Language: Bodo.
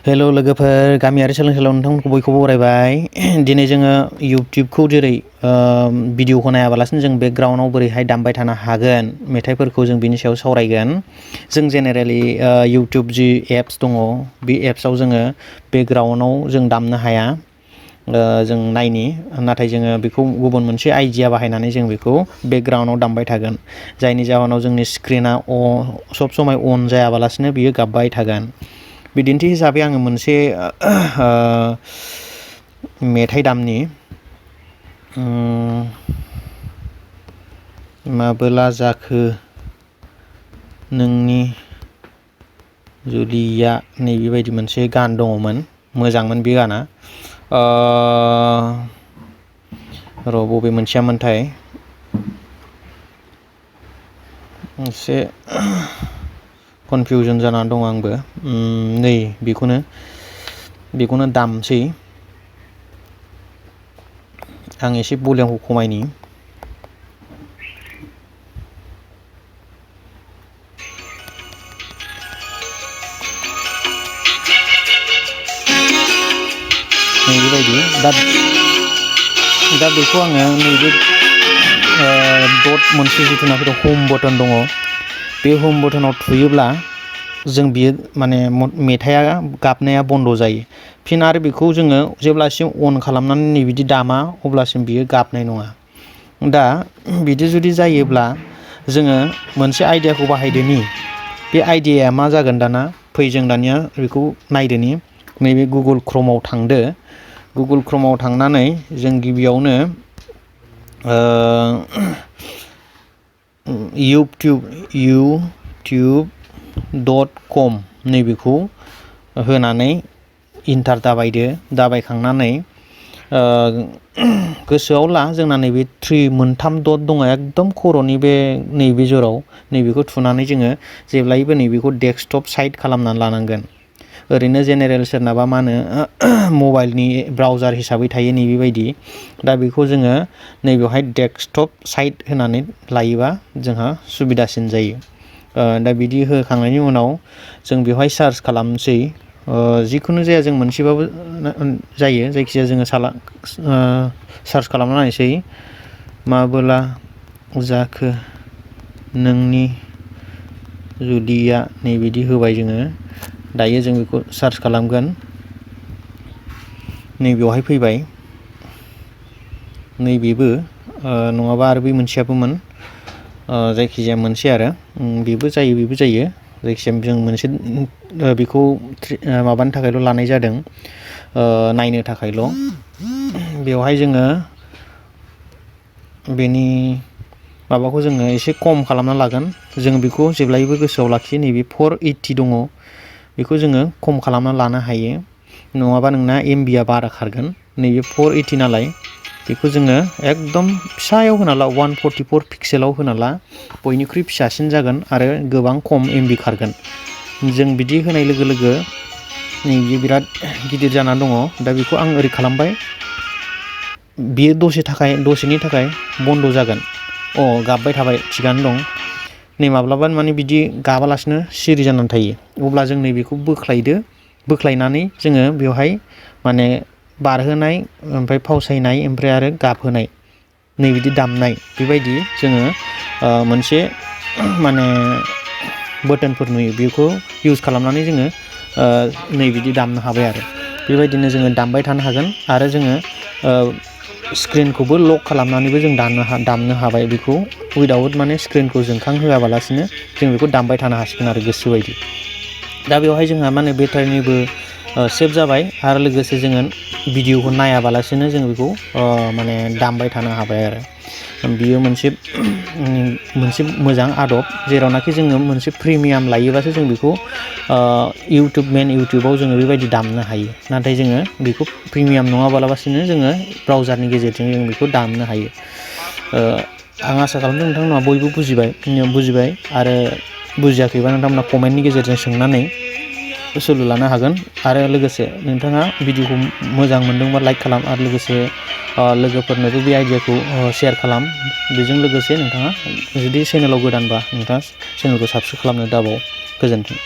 हेलो लोगोफोर गामियारि सोलोंसालियाव नोंथांमोनखौ बयखौबो बरायबाय दिनै जोङो इउटिउबखौ जेरै भिडिअखौ नायाबालासिनो जों बेकग्राउन्डआव बोरैहाय दामबाय थानो हागोन मेथाइफोरखौ जों बिनि सायाव सावरायगोन जों जेनेरेलि इउटिउब जि एप्स दङ बे एप्सआव जोङो बेकग्राउन्डआव जों दामनो हाया जों नायनि नाथाय जोङो बेखौ गुबुन मोनसे आइडिया बाहायनानै जों बेखौ बेकग्राउन्डआव दामबाय थागोन जायनि जाहोनाव जोंनि स्क्रिना सब समाय अन जायाबालासिनो बियो गाबबाय थागोन बिदिन्थि हिसाबै आङो मोनसे मेथाइ दामनि माबोला जाखो नोंनि जुलिया नैबेबायदि मोनसे गान दङमोन मोजांमोन बे गाना र' बबे मोनसेयामोनथाय एसे कनफिउजन जानानै दङ आंबो नै बेखौनो दामसै आं एसे भलिउमखौ खमायनि नैबेबायदि दा बेखौ आङो नैबे डट मोनसे जिथुनाखि हम बटन दङ बे हम बटनाव थुयोब्ला जों बियो माने मेथाइआ गाबनाया बन्द जायो फिन आरो बेखौ जोङो जेब्लासिम अन खालामनानै नैबिदि दामा अब्लासिम बियो गाबनाय नङा दा बिदि जुदि जायोब्ला जोङो मोनसे आइडियाखौ बाहायदोनि बे आइडियाया मा जागोन दाना फै जों दानिया बेखौ नायदोनि नैबे गुगोल क्रमआव थांदो गुगोल क्रमआव थांनानै जों गिबियावनो youtube.com नैबेखौ होनानै इन्टार दाबायखांनानै गोसोआव ला जोंना नैबे मोनथाम डट दङ एकदम खर'नि बे नैबे जराव नैबेखौ थुनानै जोङो जेब्लायबो नैबेखौ डेस्कटप साइड खालामनानै लानांगोन ओरैनो जेनेरेल सोरनाबा मा होनो मबाइलनि ब्राउजार हिसाबै थायो नैबेबायदि दा बेखौ जोङो नैबेवहाय डेस्कटप साइड होनानै लायोबा जोंहा सुबिदासिन जायो दा बिदि होखांनायनि उनाव जों बेवहाय सार्च खालामनोसै जिखुनु जाया जों मोनसेबाबो जायो जायखिजाया जोङो सार्च खालामना नायनोसै माबोला जाखो नोंनि जुलिया नैबिदि होबाय जोङो दायो जों बेखौ सार्च खालामगोन नैबेवहाय फैबाय नैबेबो नङाबा आरो बै मोनसेयाबोमोन जायखिजाया मोनसे आरो बेबो जायो जायखिजाया जों मोनसे बेखौ माबानो थाखायल' लानाय जादों नायनो थाखायल' बेवहाय जोङो बेनि माबाखौ जोङो एसे खम खालामना लागोन जों बेखौ जेब्लायबो गोसोआव लाखियो नैबे 480 दङ बेखौ जोङो खम खालामना लानो हायो नङाबा नोंना MB आ बारा खारगोन नैबे 480 नालाय बेखौ जोङो एकदम फिसायाव होना ला 144 पिक्सेलाव होना ला बयनिख्रुइ फिसासिन जागोन आरो गोबां खम MB खारगोन जों बिदि होनाय लोगो लोगो नैबे बिराद गिदिर जानानै दङ दा बेखौ आं ओरै खालामबाय बियो दसेनि थाखाय बन्द जागोन गाबबाय थाबाय थिगानो दं नै माब्लाबा माने बिदि गाबालासिनो सिरि जानानै थायो अब्ला जों नैबेखौ बोख्लायनानै जोङो बेवहाय माने बारहोनाय ओमफ्राय फावसायनाय ओमफ्राय आरो गाबहोनाय नैबिदि दामनाय बेबायदि जोङो मोनसे माने बटनफोर नुयो बेखौ इउज खालामनानै जोङो नैबिदि दामनो हाबाय आरो बेबायदिनो जोङो दामबाय थानो हागोन आरो जोङो स्क्रिनखौबो लक खालामनानैबो जों दामनो हाबाय बेखौ उइदाउट माने स्क्रिनखौ जोंखांहोआबालासिनो जों बेखौ दामबाय थानो हासिगोन आरो गोसोबायदि दा बेवहाय जोंहा माने बेटारिनिबो सेभ जाबाय आरो लोगोसे जोङो भिडिअखौ नायाबालासिनो जों बेखौ माने दामबाय थानो हाबाय आरो बियो मोनसे मोजां आदब जेरावनाखि जोङो मोनसे प्रिमियाम लायोबासो जों बेखौ इउटिउबाव जोङो बेबायदि दामनो हायो नाथाय जोङो बेखौ प्रिमियाम नङाबालासिनो जोङो ब्राउजारनि गेजेरजों जों बेखौ दामनो हायो आं आसा खालामदों नोंथांमोनहा बयबो बुजिबाय आरो बुजियाखैबा नोंथांमोना कमेन्टनि गेजेरजों सोंनानै सोलो लानो हागोन आरो लोगोसे नोंथाङा भिडिअखौ मोजां मोनदोंबा लाइक खालाम आरो लोगोसे लोगोफोरनोबो बे आइडियाखौ शेयार खालाम बेजों लोगोसे नोंथाङा जुदि चेनेलाव गोदानबा नोंथाङा चेनेलखौ साबस्क्राइब खालामनो दाबाव गोजोन्थों।